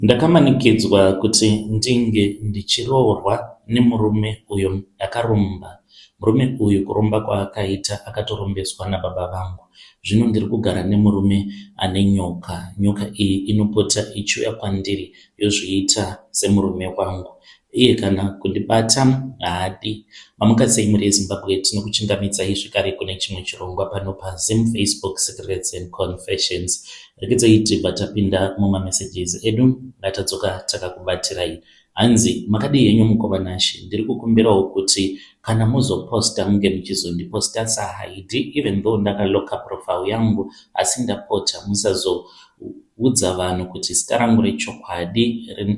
Ndakamanikidzwa kuti ndinge ndichiroorwa nemurume uyo akaromba. Murume uyu kuromba kwaakaita akatorombeswa nababa vangu. Zvino ndiri kugara nemurume ane nyoka. Nyoka iyi inopota ichiuya kwandiri yozviita semurume wangu. Iye kana kundibata haadi. Mamuka sei mhuri yeZimbabwe tinokuchingamidzai zvekare kune chimwe chirongwa pano paZim Facebook Secrets and Confessions. Regedzai tibva tapinda mumamessages edu atadzoka takakubatirai. Hanzi makadii henyu mukoma Nashe ndiri kukumbirawo kuti kana muzoposta munge muchizondiposta saHaidi even though ndakaloka profile yangu asi ndapota musazo Udza vanhu kuti zita rangu rechokwadi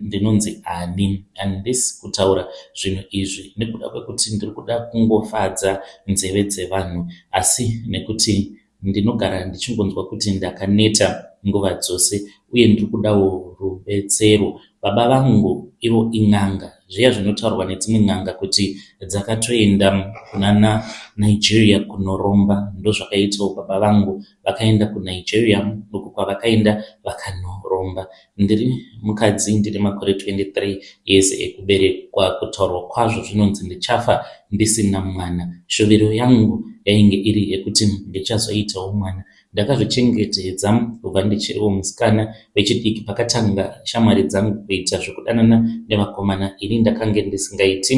ndinonzi ani. Handisi kutaura zvinhu izvi nekuda kwekuti ndiri kuda kungofadza nzeve dzevanhu asi nekuti ndinogara ndichingonzwa kuti ndakaneta nguva dzose uye ndiri kudawo rubetsero. Baba vangu ivo in'anga, zviya zvinotaurwa nedzimwe n'anga kuti dzakatoenda kunana Nigeria kunoromba ndozvakaitawo baba vangu. Vakaenda kuNigeria uko kwavakaenda vakanoromba. Ndiri mukadzi ndine makore 23 years ekuberekwa. Kutaurwa kwazvo zvinonzi ndichafa ndisina mwana. Shuviro yangu yainge iri yekuti ndichazoitawo mwana. Ndakazvichengetedza kubva ndichiriwo musikana wechidiki pakatanga shamwari dzangu kuita zvekudanana nevakomana ini ndakange ndisingaiti.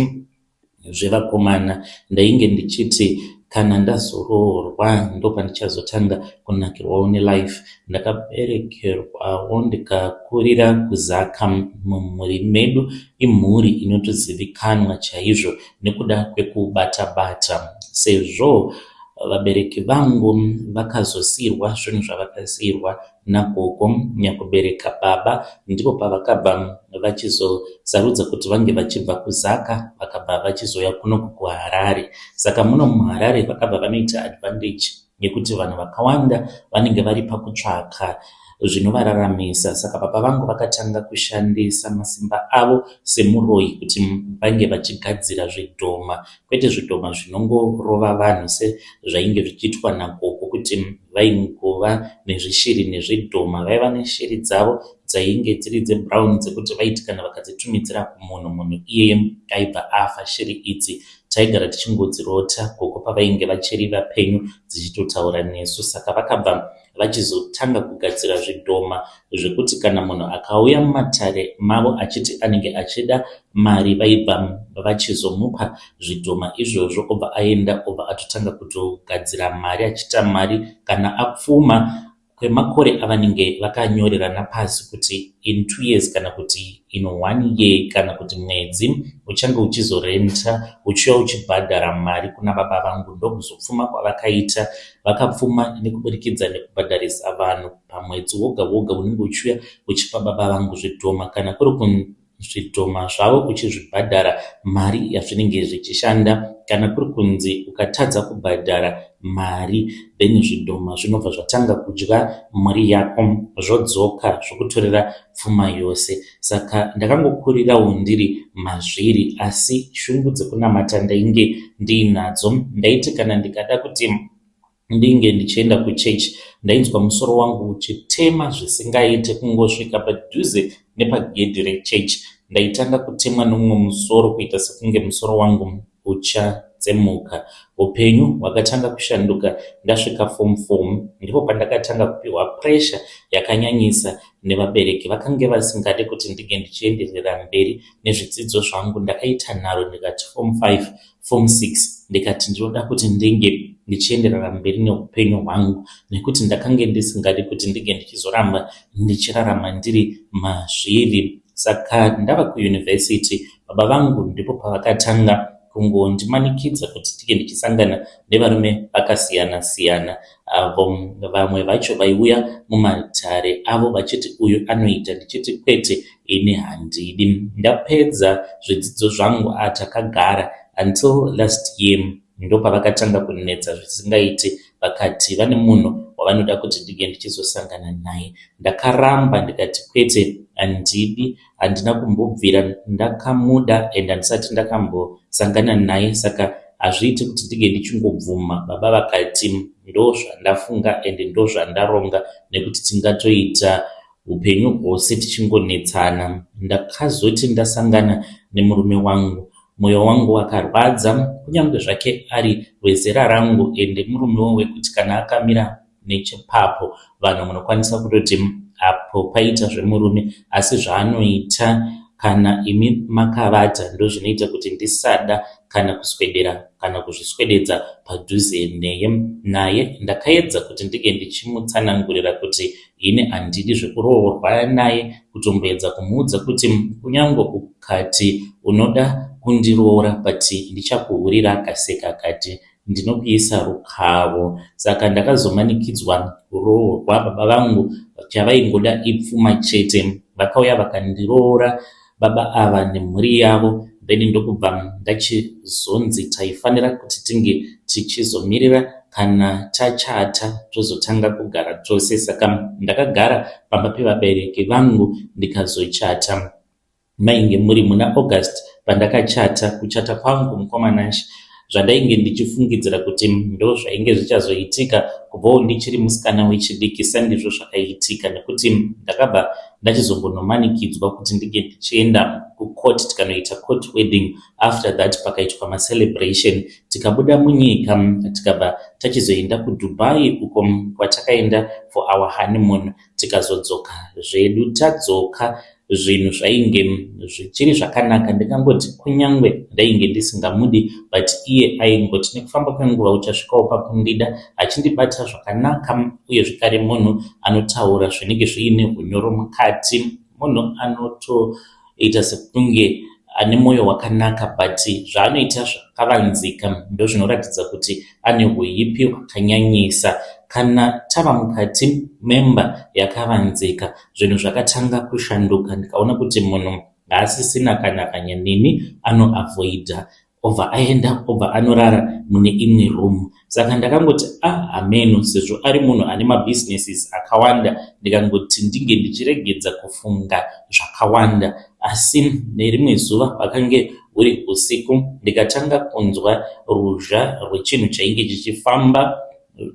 Zvevakomana ndainge ndichiti kana ndazoroorwa ndopandichazotanga kunakirwawo nelife. Ndakaberekerwawo ndikakurira kuZaka mumhuri medu imhuri inotozivikanwa chaizvo nekuda kwekubata bata sezvo vabereki vangu vakazosiirwa zvinhu zvavakasiirwa nagogo nyakubereka baba ndipo pavakabva vachizosarudza kuti vange vachibva kuZaka vakabva vachizouya kunoku kuHarare. Saka muno muHarare vakabva vanoita advantage yekuti vanhu vakawanda vanenge vari pakutsvaka zvinovararamisa. Saka baba vangu vakatanga kushandisa masimba avo semuroyi kuti vange vachigadzira zvidhoma kwete zvidhoma zvinongorova vanhu sezvainge zvichiitwa nagogo kuti vaingova nezvishiri nezvidhoma. Vaiva neshiri dzavo dzainge dziri dzebrown dzekuti vaiti kana vakadzitumidzira kumunhu, munhu iyeye aibva afa. Shiri idzi taigara tichingodzirota gogo pavainge vachiri vapenyu dzichitotaura nesu. Saka vakabva vachizotanga kugadzira zvidhoma zvekuti kana munhu akauya mumatare mavo achiti anenge achida mari vaibva vachizomupa zvidhoma izvozvo obva aenda obva atotanga kutogadzira mari achiita mari kana apfuma kwemakore avanenge vakanyorerana pasi kuti in 2 years kana kuti in 1 year kana kuti mwedzi uchange uchizorenta uchiuya uchibhadhara mari kuna baba vangu ndokuzopfuma kwavakaita Vakapfuma nekuburikidza nekubhadharisa vanhu pamwedzi woga woga unenge uchiuya uchipa baba vangu zvidhoma kana kuri zvidhoma zvavo uchizvibhadhara mari yazvinenge zvichishanda kana kuri kunzi ukatadza kubhadhara mari then zvidhoma zvinobva zvatanga kudya mari yako zvodzoka zvokutorera pfuma yose saka ndakangokurirawo ndiri mazviri asi shungu dzekunamata ndainge ndiinadzo ndaiti kana ndikada kuti ndinge ndichienda kuchechi ndainzwa musoro wangu uchitema zvisingaite kungosvika padhuze nepagedhi rechechi ndaitanga kutemwa nomumwe musoro kuita sekunge musoro wangu uchatsemuka. Hupenyu hwakatanga kushanduka ndasvika form four ndipo pandakatanga kupihwa pressure yakanyanyisa nevabereki. Vakange vasingade kuti ndinge ndichienderera mberi nezvidzidzo zvangu. Ndakaita nharo ndikati form five, form six ndikati ndinoda kuti ndinge ndichienderera mberi neupenyu hwangu nekuti ndakange ndisingadi kuti ndinge ndichizoramba ndichirarama ndiri mazviri. Saka ndava kuuniversity baba vangu ndipo pavakatanga kungondimanikidza kuti ndinge ndichisangana nevarume vakasiyana siyana avo vamwe vacho vaiuya mumatare avo vachiti uyu anoita ndichiti kwete ini handidi. Ndapedza zvidzidzo zvangu ah takagara until last year ndopavakatanga kunetsa zvisingaiti vakati vane munhu wavanoda kuti ndinge ndichizosangana naye. Ndakaramba ndikati kwete handidi handina kumbobvira ndakamuda and handisati ndakambosangana naye saka hazviiti kuti ndinge ndichingobvuma. Baba vakati ndozvandafunga and ndozvandaronga nekuti tingatoita. hupenyu hwose tichingonetsana. Ndakazoti ndasangana nemurume wangu moyo wangu wakarwadza kunyange zvake ari wezera rangu ende murumewo wekuti kana akamira nechepapo vanhu munokwanisa kutoti apo paita zvemurume asi zvaanoita kana imi makavata ndozvinoita kuti ndisada kana kuswedera kana kuzviswededza padhuze neye naye. Ndakaedza kuti ndinge ndichimutsanangurira kuti ini handidi zvekuroorwa naye kutomboedza kumuudza kuti kunyange ukati unoda kundiroora but ndichakuhurira akaseka akati ndinokuisa rukavo. Saka ndakazomanikidzwa kuroorwa baba vangu chavaingoda ipfuma chete. Vakauya vakandiroora baba ava nemhuri yavo then ndokubva ndachizonzi taifanira kuti tinge tichizomirira kana tachata tozotanga kugara tose. Saka ndakagara pamba pevabereki vangu ndikazochata. Mainge muri muna August pandakachata. Kuchata kwangu mukoma Nashe zvandainge ndichifungidzira kuti ndozvainge zvichazoitika kubvawo ndichiri musikana wechidiki sandizvo zvakaitika nekuti ndakabva ndachizongonomanikidzwa kuti ndinge ndichienda kucourt tikanoita court wedding. After that pakaitwa macelebration tikabuda munyika tikabva tachizoenda kuDubai uko kwatakaenda for our honeymoon tikazodzoka zvedu. Tadzoka zvinhu zvainge zvichiri zvakanaka ndingangoti kunyangwe ndainge ndisingamudi but iye aingoti nekufamba kwenguva uchasvikawo pakundida achindibata zvakanaka uye zvekare munhu anotaura zvinenge zviine hunyoro mukati munhu anotoita sekunge ane mwoyo wakanaka but zvaanoita zvakavanzika ndozvinoratidza kuti ane huipi hwakanyanyisa. Kana tava mukati memba yakavanzika zvinhu zvakatanga kushanduka ndikaona kuti munhu haasisina kana hanya neni anoavoidha obva aenda obva anorara mune imwe room. Saka ndakangoti ah hameno sezvo ari munhu ane mabusinesses akawanda ndikangoti ndinge ndichiregedza kufunga zvakawanda. Asi nerimwe zuva hwakange huri usiku ndikatanga kunzwa ruzha rwechinhu chainge chichifamba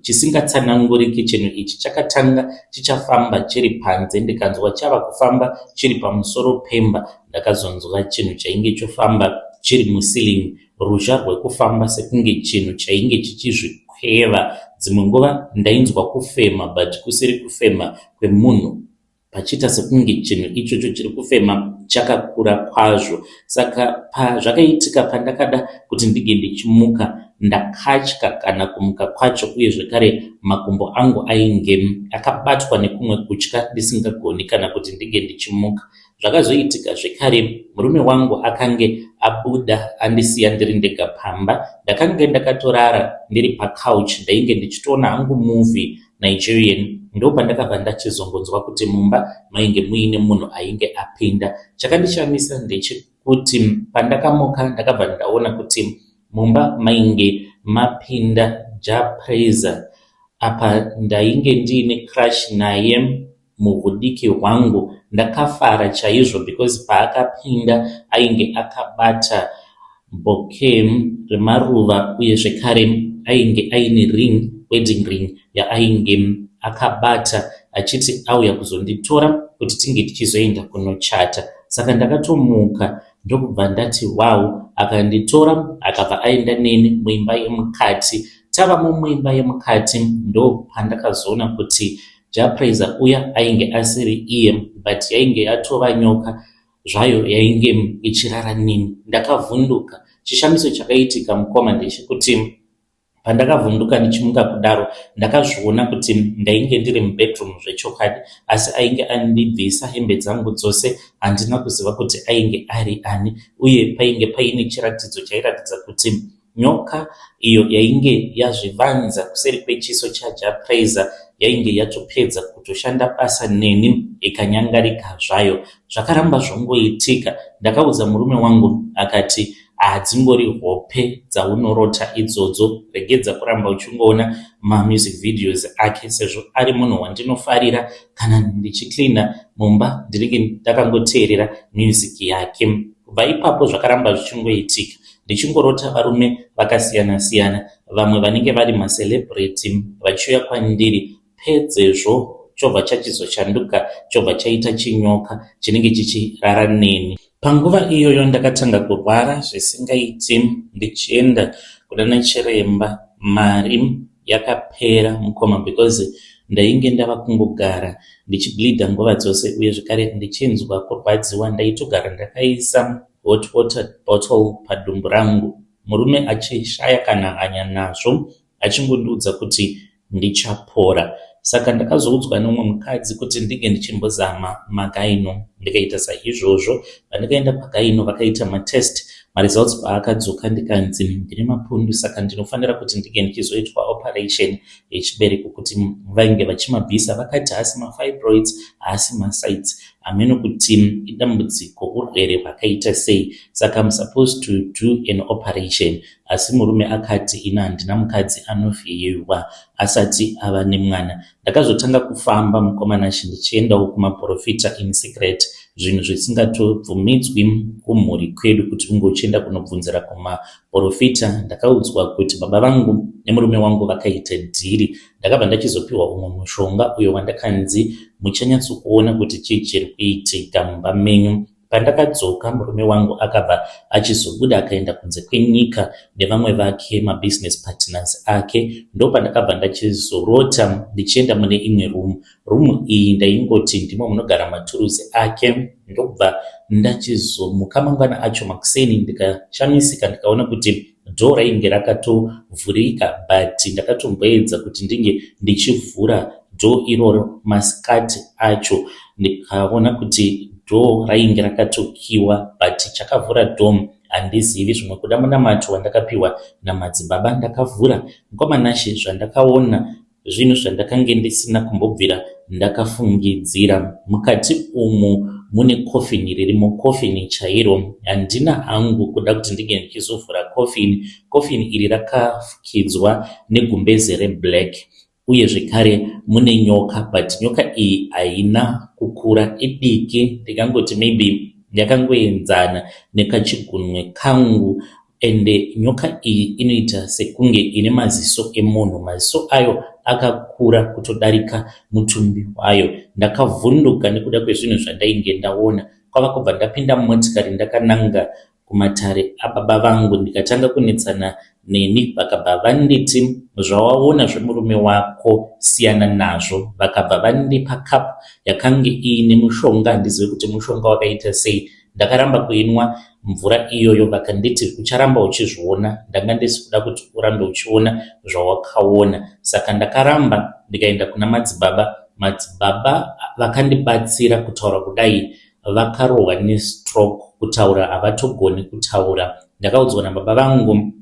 chisingatsananguriki. Chinhu ichi chakatanga chichafamba chiri panze ndikanzwa chava kufamba chiri pamusoro pemba. Ndakazonzwa chinhu chainge chofamba chiri muceiling ruzha rwekufamba sekunge chinhu chainge chichizvikweva. Dzimwe nguva ndainzwa kufema but kusiri kufema kwemunhu pachiita sekunge chinhu ichocho chiri kufema chakakura kwazvo. Saka pazvakaitika pandakada kuti ndinge ndichimuka ndakatya kana kumuka kwacho uye zvekare makumbo angu ainge akabatwa nekumwe kutya ndisingagoni kana kuti ndinge ndichimuka. Zvakazoitika zvekare murume wangu akange abuda andisiya ndiri ndega pamba. Ndakange ndakatorara ndiri pacouch ndainge ndichitoona hangu movie Nigerian ndopandakabva ndachizongonzwa kuti mumba mainge muine munhu ainge apinda. Chakandishamisa ndechekuti pandakamuka ndakabva ndaona kuti mumba mainge mapinda Jah Prayzah. Apa ndainge ndiine crush naye muhudiki hwangu. Ndakafara chaizvo because paakapinda ainge akabata bouquet remaruva uye zvekare ainge aine ring, wedding ring yaainge akabata achiti auya kuzonditora kuti tinge tichizoenda kunochata. Saka ndakatomuka ndokubva ndati wow. Akanditora akabva aenda neni muimba yemukati. Tavamo muimba yemukati ndopandakazoona kuti Jah Prayzah uya ainge asiri iye but yainge yatova nyoka zvayo yainge ichirara neni. Ndakavhunduka. Chishamiso chakaitika mukoma ndechekuti pandakavhunduka ndichimuka kudaro ndakazviona kuti ndainge ndiri mubedroom zvechokwadi asi ainge andibvisa hembe dzangu dzose handina kuziva kuti ainge ari ani uye painge paine chiratidzo chairatidza kuti Nyoka iyo yainge yazvivanza kuseri kwechiso chaJah Prayzah yainge yatopedza kutoshanda basa neni ikanyangarika zvayo. Zvakaramba zvongoitika. Ndakaudza murume wangu akati hadzingori hope dzaunorota idzodzo regedza kuramba uchingoona mamusic videos ake sezvo ari munhu wandinofarira kana ndichicleaner mumba ndinenge ndakangoteerera music yake. Kubva ipapo zvakaramba zvichingoitika. Ndichingorota varume vakasiyana siyana vamwe vanenge vari macelebrity vachiuya kwandiri pedzezvo chobva chachizoshanduka chobva chaita chinyoka chinenge chichirara neni. Panguva iyoyo ndakatanga kurwara zvisingaiti ndichienda kunana chiremba mari yakapera mukoma because ndainge ndava kungogara ndichibleeder nguva dzose uye zvekare ndichinzwa kurwadziwa. Ndaitogara ndakaisa hot water bottle padumbu rangu, murume achishaya kana hanya nazvo achingondiudza kuti ndichapora. Saka ndakazoudzwa neumwe mukadzi kuti ndinge ndichimbozama magaino, ndikaita saizvozvo. Pandakaenda pagaino vakaita matest, maresults paakadzoka ndikanzi ndine mapundu, saka ndinofanira kuti ndinge ndichizoitwa operation yechibereko kuti vainge vachimabvisa. Vakati haasi mafibroids, haasi macysts, hameno kuti idambudziko urwere hwakaita sei, saka I'm supposed to do an operation. Asi murume akati ini handina mukadzi anovhiyiwa asati ava nemwana. Ndakazotanga kufamba mukoma Nashe ndichiendawo kumaprofita in secret, zvinhu zvisingatobvumidzwi kumhuri kwedu kuti unge uchienda kunobvunzira kumaprofita. Ndakaudzwa kuti baba vangu nemurume wangu vakaita dhiri. Ndakabva ndachizopiwa umwe mushonga uyo wandakanzi muchanyatsokuona kuti chii chiri kuitika mumba menyu. Pandakadzoka murume wangu akabva achizobuda akaenda kunze kwenyika nevamwe vake mabusiness partners ake. Ndopandakabva ndachizorota ndichienda mune imwe room. Room iyi ndaingoti ndimo munogara maturusi ake. Ndobva ndachizomuka mangwana acho makuseni ndikashamisika ndikaona kuti door rainge rakatovhurika, but ndakatomboedza kuti ndinge ndichivhura door iroro masikati acho, ndikaona kuti door rainge rakatokiwa, but chakavhura door handizivi, zvimwe kuda munamato wandakapiwa namadzibaba. Ndakavhura, mukoma Nashe, zvandakaona zvinhu zvandakange ndisina kumbobvira ndakafungidzira. Mukati umu mune kofini ririmo, kofini chairo. Handina hangu kuda kuti ndinge ndichizovhura kofini. Kofini iri rakafukidzwa negumbeze reblack, uye zvekare mune nyoka, but nyoka iyi haina kukura, idiki, ndingangoti maybe yakangoenzana nekachigunwe kangu. Ende nyoka iyi inoita sekunge ine maziso emunhu, maziso ayo akakura kutodarika mutumbi wayo. Ndakavhunduka nekuda kwezvinhu zvandainge ndaona. Kwava kubva ndapinda mumotikari ndakananga kumatare ababa vangu, ndikatanga kunetsana neni. Vakabva vanditi zvawaona zvemurume wako siyana nazvo. Vakabva vandipa kapu yakange iine mushonga, handizivi kuti mushonga wakaita sei. Ndakaramba kuinwa mvura iyoyo, vakanditi ucharamba uchizviona, ndanga ndisi kuda kuti urambe uchiona zvawakaona. Saka ndakaramba ndikaenda kuna madzibaba. Madzibaba vakandibatsira kutaura kudai vakarohwa nestroke, kutaura havatogoni kutaura. Ndakaudzwa nababa vangu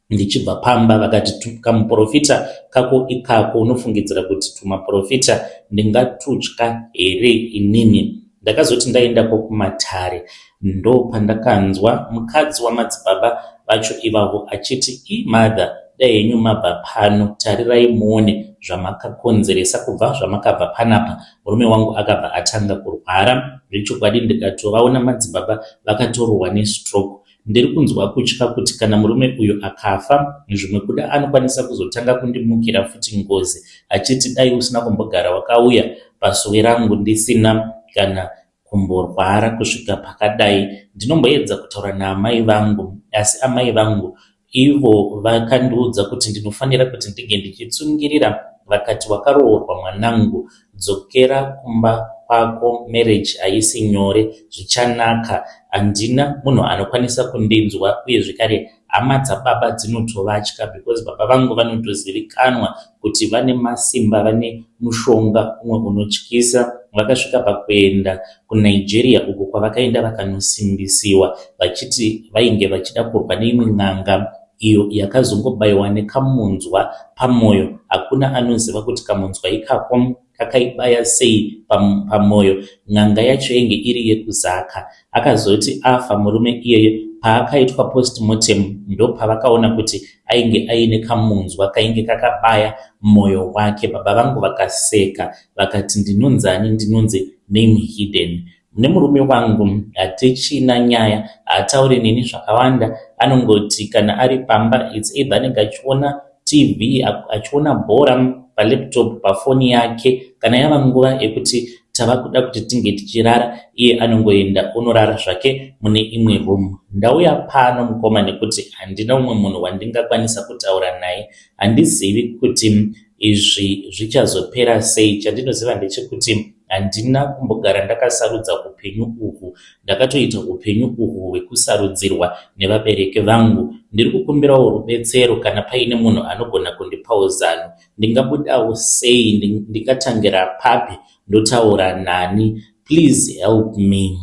ndichibva pamba, vakati kamuprofita kako ikako unofungidzira kuti tumaprofita ndingatutya here inini? Ndakazoti ndaendako kumatare ndopandakanzwa mukadzi wamadzibaba vacho ivavo achiti, "Imother, dai henyu mabva pano, tarirai muone zvamakakonzeresa. Kubva zvamakabva panapa murume wangu akabva atanga kurwara zvechokwadi." Ndikatovaona madzibaba vakatorohwa nestroke. Ndiri kunzwa kutya kuti kana murume uyu akafa, zvimwe kuda anokwanisa kuzotanga kundimukira futi ngozi achiti dai usina kumbogara wakauya pasuwe rangu ndisina kana kumborwara kusvika pakadai. Ndinomboedza kutaura naamai vangu, asi amai vangu ivo vakandiudza kuti ndinofanira kuti ndinge ndichitsungirira. Vakati wakaroorwa mwanangu, dzokera kumba kwako, marriage haisi nyore, zvichanaka. Handina munhu anokwanisa kundinzwa, uye zvekare hama dzababa dzinotovatya because baba vangu vanotozivikanwa kuti vane masimba, vane mushonga umwe unotyisa. Vakasvika pakuenda kuNigeria uko kwavakaenda vakanosimbisiwa vachiti vainge vachida kurwa neimwe n'anga iyo yakazongobayiwa nekamunzwa pamwoyo. Hakuna anoziva kuti kamunzwa ikako kakaibaya sei pamwoyo. N'anga yacho yainge iri yekuZaka. Akazoti afa murume iyeye, paakaitwa postmortem ndopavakaona kuti ainge aine kamunzwa kainge kakabaya mwoyo wake. Baba vangu vakaseka vakati ndinonzani? Ndinonzi name hidden. Nemurume wangu hatichina nyaya, haatauri neni zvakawanda. Anongoti kana ari pamba it's either anenge achiona TV, achiona bhora palaptop, pafoni yake. Kana yava nguva yekuti tava kuda kuti tinge tichirara, iye anongoenda onorara zvake mune imwe room. Ndauya pano mukoma nekuti handina umwe munhu wandingakwanisa kutaura naye. Handizivi kuti izvi zvichazopera sei. Chandinoziva ndechekuti handina kumbogara ndakasarudza upenyu uhu. Ndakatoita upenyu uhu hwekusarudzirwa nevabereki vangu. Ndiri kukumbirawo rubetsero kana paine munhu anogona kundipawo zano. Ndingabudawo sei? Ndingatangira papi? Ndotaura nani? Please help me.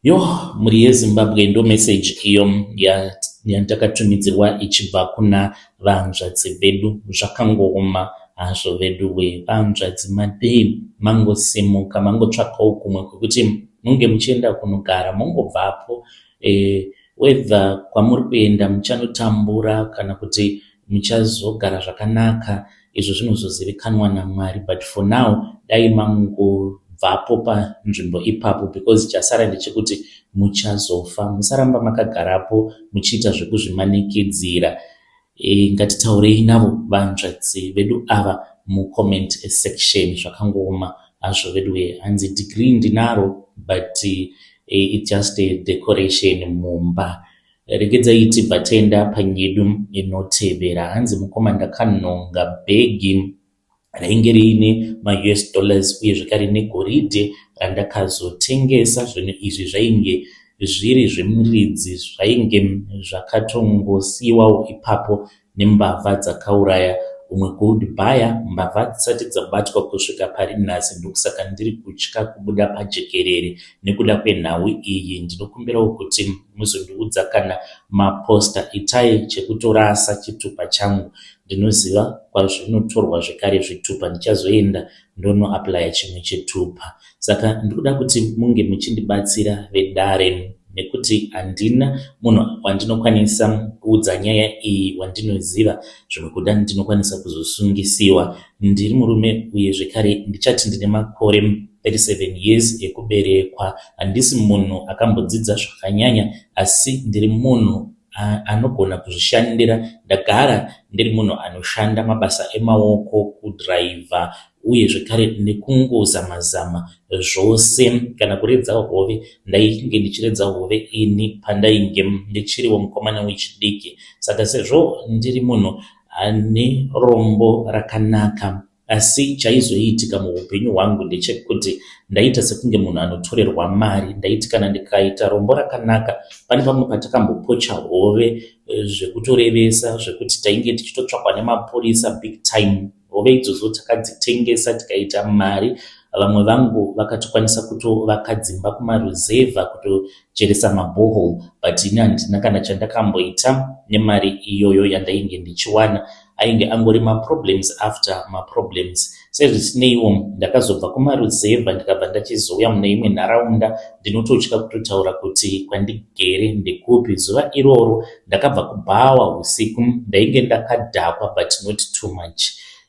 Yo, mhuri yeZimbabwe, ndo message iyo yandakatumidzirwa ichibva kuna vanzvadzi vedu. Zvakangooma hazvo vedu we. Vanzvadzi, madei mangosimuka, mangotsvakawo kumwe kwekuti munge muchienda kunogara, mongobvapo. Whether kwamuri kuenda muchanotambura kana kuti muchazogara zvakanaka, izvo zvinozozivikanwa naMwari, but for now dai mangobvapo panzvimbo ipapo, because chasara ndechekuti muchazofa. Musaramba makagarapo muchiita zvekuzvimanikidzira. Ngatitaurei navo vanzvadzi vedu ava mucomment section. Zvakangooma hazvo vedu. Hanzi degree ndinaro, but it's just a decoration mumba. Regedzai tibva taenda panyedu inotevera. Hanzi mukoma, ndakanhonga bhegi rainge riine maUS dollars uye zvekare negoridhe randakazotengesa. Zvinhu izvi zvainge zviri zvemuridzi, zvainge zvakatongosiyiwawo ipapo nembavha dzakauraya umwe gold buyer. Mbavha dzisati dzabatwa kusvika pari nhasi. Ndokusaka ndiri kutya kubuda pajekerere nekuda kwenhau iyi. Ndinokumbirawo kuti muzondiudza kana maposta. Itai chekutorasa chitupa changu. Ndinoziva kwazvinotorwa zvekare zvitupa, ndichazoenda ndonoapplya chimwe chitupa. Saka ndikuda kuti munge muchindibatsira vedare, nekuti handina munhu wandinokwanisa kuudza nyaya iyi wandinoziva. Zvimwe kuda ndinokwanisa kuzosungisiwa. Ndiri murume uye zvekare ndichati ndine makore 37 years ekuberekwa. Handisi munhu akambodzidza zvakanyanya, asi ndiri munhu anogona kuzvishandira. Ndagara ndiri munhu anoshanda mabasa emaoko, kudhiraivha uye zvekare nekungozama zama zvose, kana kuredza hove. Ndainge ndichiredza hove ini pandainge ndichiriwo mukomana wechidiki. Saka sezvo ndiri munhu ane rombo rakanaka, asi chaizoitika muupenyu hwangu ndechekuti ndaita sekunge munhu anotorerwa mari. Ndaiti kana ndikaita rombo rakanaka, pane pamwe patakambopocha hove zvekutorevesa, zvekuti tainge tichitotsvakwa nemapurisa big time. Hove idzodzo takadzitengesa tikaita mari. Vamwe vangu vakatokwanisa kutovaka dzimba kumaruzevha, kutocheresa maborehole, but ini handina kana chandakamboita nemari iyoyo yandainge ndichiwana. Ainge angori maproblems after maproblems. Sezvisineiwo, ndakazobva kumaruzevha, ndikabva ndachizouya mune imwe nharaunda. Ndinototya kutotaura kuti kwandigere ndekupi. Zuva iroro ndakabva kubhawa usiku. Ndainge ndakadhakwa, but not too much,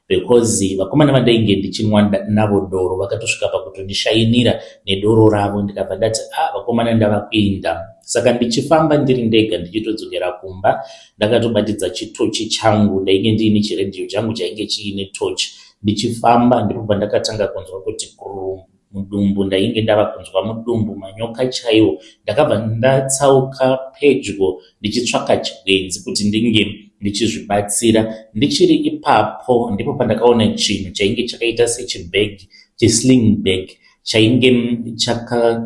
because vakomana vandainge ndichinwa navo doro vakatosvika pakutondishayinira nedoro ravo. Ndikabva ndati, "A ah, vakomana, ndava kuinda." Saka ndichifamba ndiri ndega ndichitodzokera kumba, ndakatobatidza chitochi changu. Ndainge ndiine chiredhiyo changu chainge chiine tochi. Ndichifamba, ndipo pandakatanga kunzwa kuti kuru mudumbu. Ndainge ndava kunzwa mudumbu manyoka chaiwo. Ndakabva ndatsauka pedyo ndichitsvaka chigwenzi kuti ndinge ndichizvibatsira. Ndichiri ipapo, ndipo pandakaona chinhu chainge chakaita sechibhegi, chisling bag,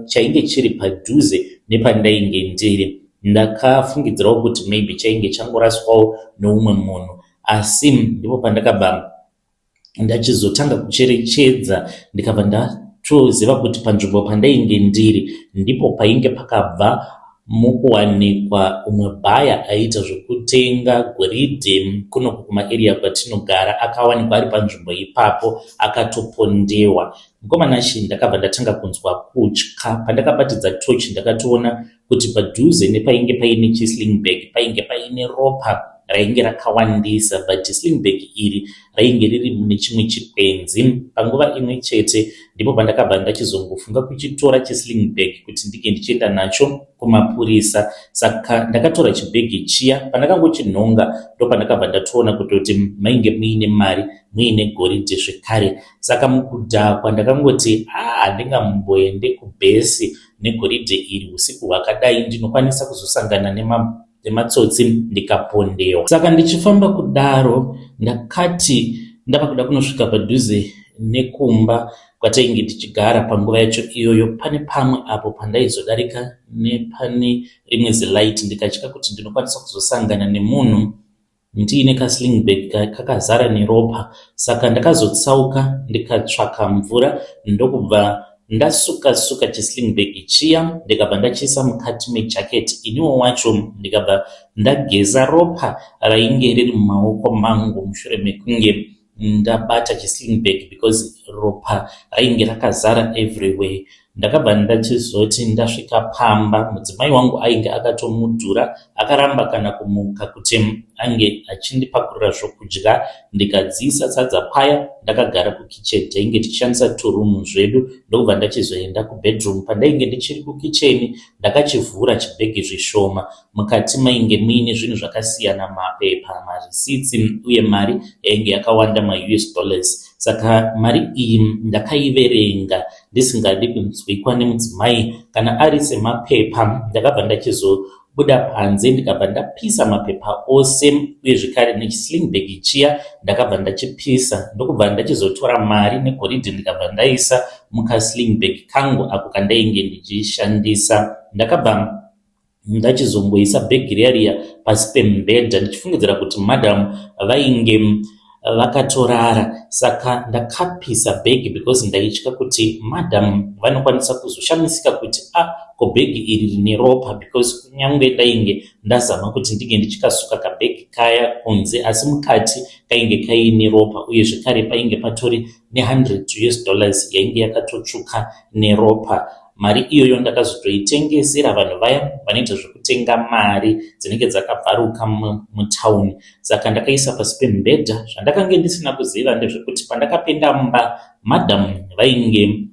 chainge chiri padhuze nepandainge ndiri. Ndakafungidzirawo kuti maybe chainge changoraswawo neumwe munhu, asi ndipo pandakabva ndachizotanga kucherechedza, ndikabva ndatoziva kuti panzvimbo pandainge ndiri ndipo painge pakabva mukuwanikwa umwe buyer aiita zvekutenga goridhe kunoku kumaarea kwatinogara. Akawanikwa ari panzvimbo ipapo akatopondewa. Mukomana chi, ndakabva ndatanga kunzwa kutya. Pandakabatidza tochi, ndakatoona kuti padhuze nepainge paine chisling bag painge paine ropa rainge rakawandisa, but sling bag iri rainge riri mune chimwe chikwenzi. Panguva imwe chete Ndipo pandakabva ndachizongofunga kuchitora chisling bag kuti ndinge ndichienda nacho kumapurisa. Saka ndakatora chibhegi chiya, pandakangochinhonga ndopandakabva ndatoona kutoti mainge muine mari, muine goridhe zvekare. Saka mukudhakwa ndakangoti ah, handingamboende kubhesi negoridhe iri usiku hwakadai, ndinokwanisa kuzosangana nematsotsi ndikapondewa. Saka ndichifamba kudaro ndakati ndava kuda kunosvika padhuze nekumba kwatainge tichigara panguva yacho iyoyo, pane pamwe apo pandaizodarika nepane rimwe zilight, ndikatya kuti ndinokwanisa kuzosangana nemunhu ndiine kasling bag kakazara neropa. Saka ndakazotsauka ndikatsvaka mvura, ndokubva ndasuka suka chisling bag chiya, ndikabva ndachiisa mukati mejacket iniwo wacho, ndikabva ndageza ropa rainge riri mumaoko mangu mushure mekunge ndabata chisling bag, because ropa rainge rakazara everywhere. Ndakabva ndachizoti ndasvika pamba, mudzimai wangu ainge akatomudhura, akaramba kana kumuka kuti ange achindipakurira zvokudya. Ndikadziisa sadza paya ndakagara kukicheni, tainge tichishandisa turumu zvedu, ndokubva ndachizoenda kubedroom. Pandainge ndichiri kukicheni ndakachivhura chibhegi zvishoma. Mukati mainge muine zvinhu zvakasiyana, mapepa, marisitsi uye mari yainge yakawanda, maUS dollars. Saka mari iyi ndakaiverenga ndisingadi kunzwikwa nemudzimai. Kana ari semapepa, ndakabva ndachizobuda panze, ndikabva ndapisa mapepa ose, uye zvekare nechisling bag chiya ndakabva ndachipisa, ndokubva ndachizotora mari negoridhe, ndikabva ndaisa mukasling bag kangu ako kandainge ndichishandisa. Ndakabva ndachizongoisa bhegi riya riya pasi pemubhedha ndichifungidzira kuti madam vainge vakatorara. Saka ndakapisa bhegi because ndaitya kuti madam vanokwanisa kuzoshamisika kuti a ah, ko bhegi iri rine ropa, because kunyange ndainge ndazama kuti ndinge ndichikasuka kabhegi kaya kunze, asi mukati kainge kaine ropa, uye zvekare painge patori ne100 US dollars yainge yakatotsvuka neropa. Mari iyoyo ndakazotoitengesera vanhu vaya vanoita zvekutenga mari dzinenge dzakabvaruka mutauni. Saka ndakaisa pasi pemubhedha. Zvandakange ndisina kuziva ndezvekuti pandakapinda mumba, madam vainge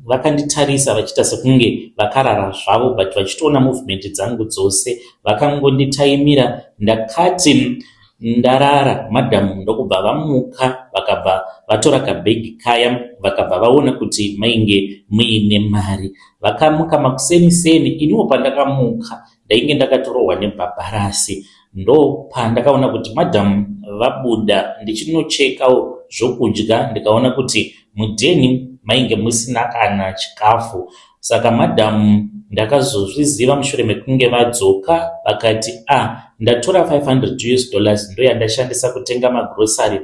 vakanditarisa vachiita sekunge vakarara zvavo, but vachitoona movement dzangu dzose. Vakangonditaimira. Ndakati ndarara, madam ndokubva vamuka, vakabva vatora kabhegi kaya, vakabva vaona kuti mainge muine mari. Vakamuka makuseni seni. Iniwo pandakamuka ndainge ndakatorohwa nebhabharasi. Ndopandakaona kuti madam vabuda. Ndichinochekawo zvokudya, ndikaona kuti mudheni mainge musina kana chikafu. Saka madam ndakazozviziva mushure mekunge vadzoka, vakati a ah, ndatora 500 US dollars, ndoyandashandisa kutenga magrosari.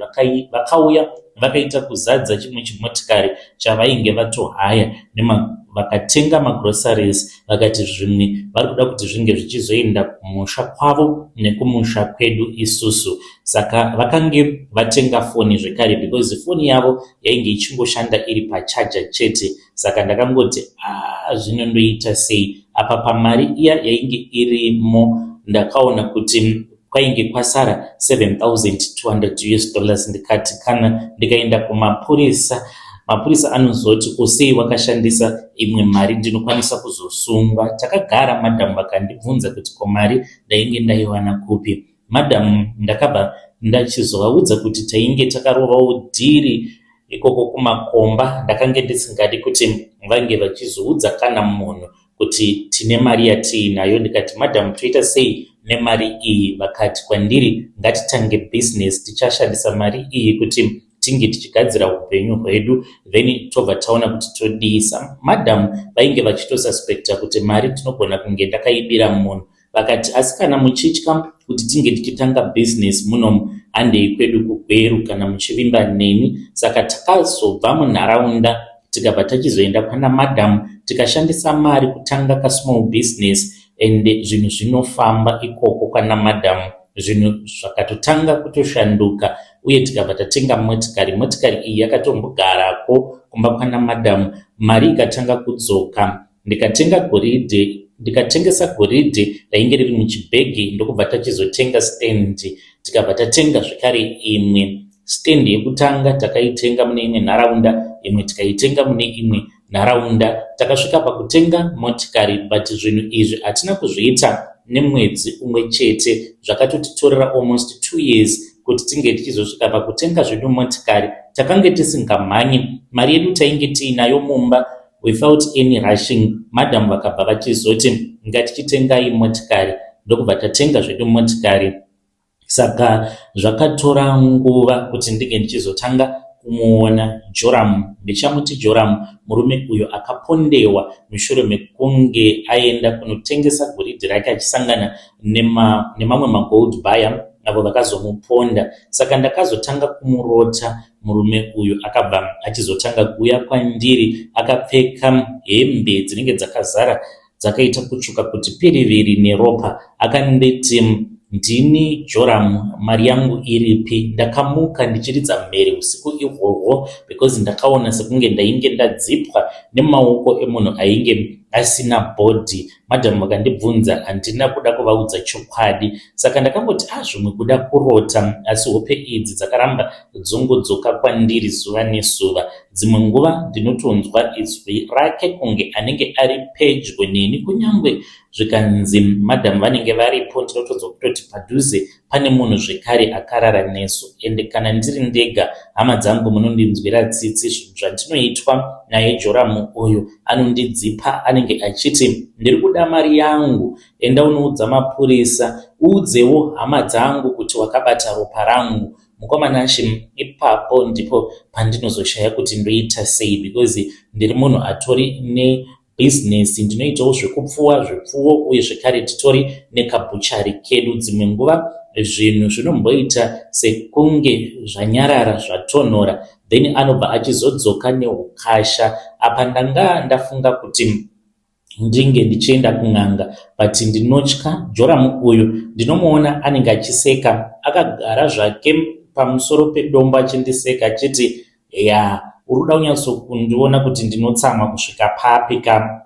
Vakauya vakaita kuzadza chimwe chimotikari chavainge vatohaya, vakatenga magroceries. Vakati zvimwe vari kuda kuti zvinge zvichizoenda kumusha kwavo nekumusha kwedu isusu. Saka vakange vatenga foni zvekare, because foni yavo yainge ichingoshanda iri pachaja chete. Saka ndakangoti ah, zvino ndoita sei apa? Pamari iya yainge irimo ndakaona kuti kwainge kwasara 7200 US dollars. Ndikati kana ndikaenda kumapurisa, mapurisa anozoti kusei wakashandisa imwe mari, ndinokwanisa kuzosungwa. Takagara, madhamu vakandibvunza kuti ko mari ndainge ndaiwana kupi. Madhamu ndakabva ndachizovaudza kuti tainge takarovawo dhiri ikoko kumakomba. Ndakange ndisingadi kuti vange vachizoudza kana munhu kuti tine mari yatiinayo. Ndikati madhamu, toita sei nemari iyi? Vakati kwandiri ngatitange business, tichashandisa mari iyi kuti tinge tichigadzira upenyu hwedu, then tobva taona kuti todisa. Madhamu vainge vachitosuspecta kuti mari tinogona kunge ndakaibira munhu. Vakati asi kana muchitya kuti tinge tichitanga business munomu, handei kwedu kuGweru kana muchivimba neni. Saka takazobva munharaunda, tikabva tachizoenda kwana madam, tikashandisa mari kutanga kasmall business, and zvinhu zvinofamba ikoko kwana madam. Zvinhu zvakatotanga kutoshanduka, uye tikabva tatenga motikari. Motikari iyi yakatombogarako kumba kwana madam. Mari ikatanga kudzoka, ndikatenga goridhe, ndikatengesa goridhe rainge riri muchibhegi, ndokubva tachizotenga stand, tikabva tatenga zvekare imwe. Stand yekutanga takaitenga mune imwe nharaunda, imwe tikaitenga mune imwe nharaunda. Takasvika pakutenga motikari but zvinhu izvi hatina kuzviita nemwedzi umwe chete. Zvakatotitorera almost 2 years kuti tinge tichizosvika pakutenga zvedu motikari. Takange tisingamhanyi, mari yedu tainge tiinayo mumba without any rushing. Madam vakabva vachizoti ngatichitengai motikari, ndokubva tatenga zvedu motikari. Saka zvakatora nguva kuti ndinge ndichizotanga kumuona Joram. Ndichamuti Joram, murume uyo akapondewa mushure mekunge aenda kunotengesa goridhe rake achisangana nemamwe magold buyer avo vakazomuponda. Saka ndakazotanga kumurota murume uyu, akabva achizotanga kuuya kwandiri akapfeka hembe dzinenge dzakazara dzakaita kutsvuka kuti piriviri neropa. Akanditi ndini Joram, mari yangu iripi? Ndakamuka ndichiridza mhere usiku ihwohwo because ndakaona sekunge ndainge ndadzipwa nemaoko emunhu ainge asina body. Madam vakandibvunza, handina kuda kuvaudza chokwadi, saka ndakangoti ah, zvimwe kuda kurota. Asi hope idzi dzakaramba dzongodzoka kwandiri zuva nezuva. Dzimwe nguva ndinotonzwa izwi rake kunge anenge ari pedyo neni, kunyange zvikanzi madam vanenge varipo, ndinotonzwa kutoti padhuze pane munhu zvekare akarara nesu. Ende kana ndiri ndega, hama dzangu, munondinzwira tsitsi zvinhu zvandinoitwa naye Joramu uyu. Anondidzipa, anenge achiti ndiri kuda mari yangu, enda unoudza mapurisa, uudzewo hama dzangu kuti wakabata ropa rangu. Mukoma Nashe, ipapo ndipo pandinozoshaya kuti ndoita sei, because ndiri munhu atori nebhizinesi, ndinoitawo zvekupfuwa zvipfuwo uye zvekare titori nekabhuchari kedu. Dzimwe nguva zvinhu zvinomboita sekunge zvanyarara, zvatonhora, then anobva achizodzoka neukasha. Apa ndanga ndafunga kuti ndinge ndichienda kun'anga, but ndinotya Joramu uyu. Ndinomuona anenge achiseka akagara zvake pamusoro pedombo, achindiseka achiti, ya, uri kuda kunyatsokundiona kuti ndinotsamwa kusvika papi ka?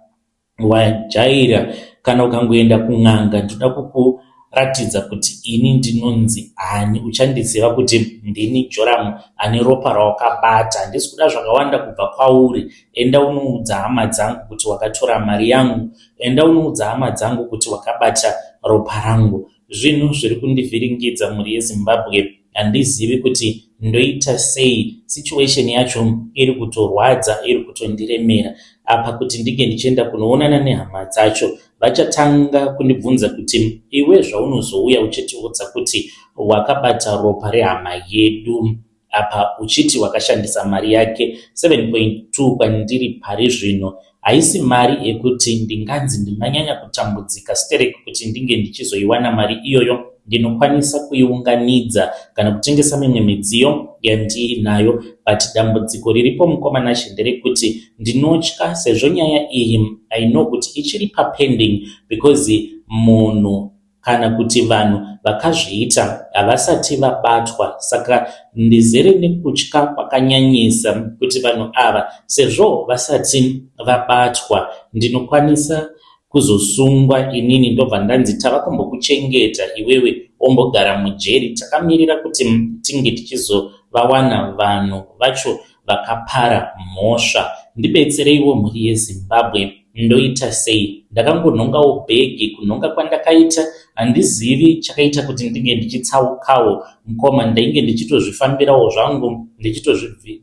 Wajaira, kana ukangoenda kun'anga ndinoda kukuratidza kuti ini ndinonzi ani. Uchandiziva kuti ndini Joramu ane ropa rawakabata. Handisi kuda zvakawanda kubva kwauri. Enda unoudza hama dzangu kuti wakatora mari yangu. Enda unoudza hama dzangu kuti wakabata ropa rangu. Zvinhu zviri kundivhiringidza, mhuri yeZimbabwe. Handizivi kuti ndoita sei. Situation yacho iri kutorwadza, iri kutondiremera. Apa kuti ndinge ndichienda kunoonana nehama dzacho, vachatanga kundibvunza kuti iwe zvaunozouya uchitiudza kuti wakabata ropa rehama yedu, apa uchiti wakashandisa mari yake 7.2, kwandiri pari zvino haisi mari yekuti ndinganzi ndinganyanya kutambudzika sterek kuti ndinge ndichizoiwana mari iyoyo. Ndinokwanisa kuiunganidza kana kutengesa mimwe midziyo yandiinayo, but dambudziko riripo, mukoma Nashe, nderekuti ndinotya sezvo nyaya iyi I know kuti ichiri papending, because munhu kana kuti vanhu vakazviita havasati vabatwa. Saka ndizere nekutya kwakanyanyisa kuti vanhu ava sezvo vasati vabatwa, ndinokwanisa kuzosungwa inini, ndobva ndanzi tava kumbokuchengeta iwewe wombogara mujeri takamirira kuti tinge tichizovawana vanhu vacho vakapara mhosva. Ndibetsereiwo, mhuri yeZimbabwe, ndoita sei? Ndakangonhongawo bhegi. Kunhonga kwandakaita, handizivi chakaita kuti ndinge ndichitsaukawo, mukoma. Ndainge ndichitozvifambirawo zvangu,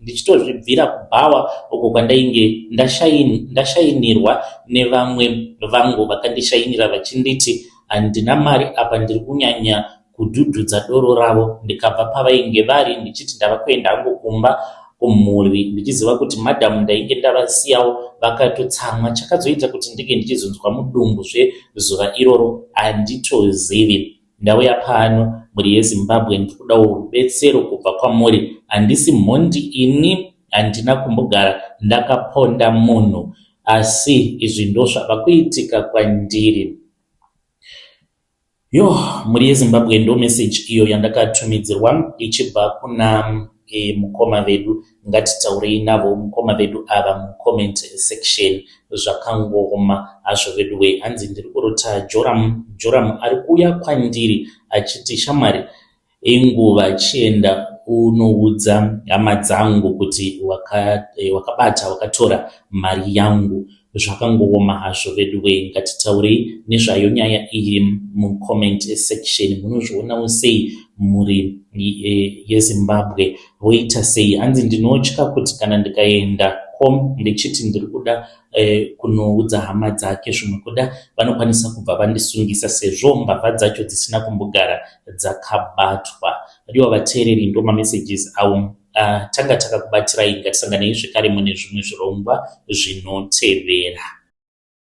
ndichitozvibvira kubhawa uko kwandainge ndashainirwa nevamwe vangu vakandishainira vachinditi handina mari, apa ndiri kunyanya kudhudhudza doro ravo. Ndikabva pavainge vari ndichiti ndava kuenda hangu kumba kumhuri, ndichiziva kuti madhamu ndainge ndavasiyawo vakatotsamwa. Chakazoita kuti ndinge ndichizonzwa mudumbu zvezuva iroro handitozivi. Ndauya pano, mhuri yeZimbabwe, ndiri kudawo rubetsero kubva kwamuri. Handisi mhondi ini, handina kumbogara ndakaponda munhu, asi izvi ndozvava kuitika kwandiri. Yo, mhuri yeZimbabwe, ndo message iyo yandakatumidzirwa ichibva kuna mukoma vedu. Ngatitaurei navo mukoma vedu ava mucomment section. Zvakangooma hazvo vedu we. Hanzi ndiri kurota Joram. Joram ari kuuya kwandiri achiti, shamwari, inguva, chienda. unoudza hama dzangu kuti wakabata wakatora mari yangu. Zvakangooma hazvo veduwee ngatitaurei nezvayo nyaya iyi mucomment section munozvionawo sei mhuri yeZimbabwe voita sei hanzi ndinotya kuti kana ndikaenda ko ndichiti ndiri kuda kunoudza hama dzake zvimwe kuda vanokwanisa kubva vandisungisa sezvo mbavha dzacho dzisina kumbogara dzakabatwa. Vadiwa vateereri ndo mamessages awo tanga takakubatirai ngatisanganei zvekare mune zvimwe zvirongwa zvinotevera.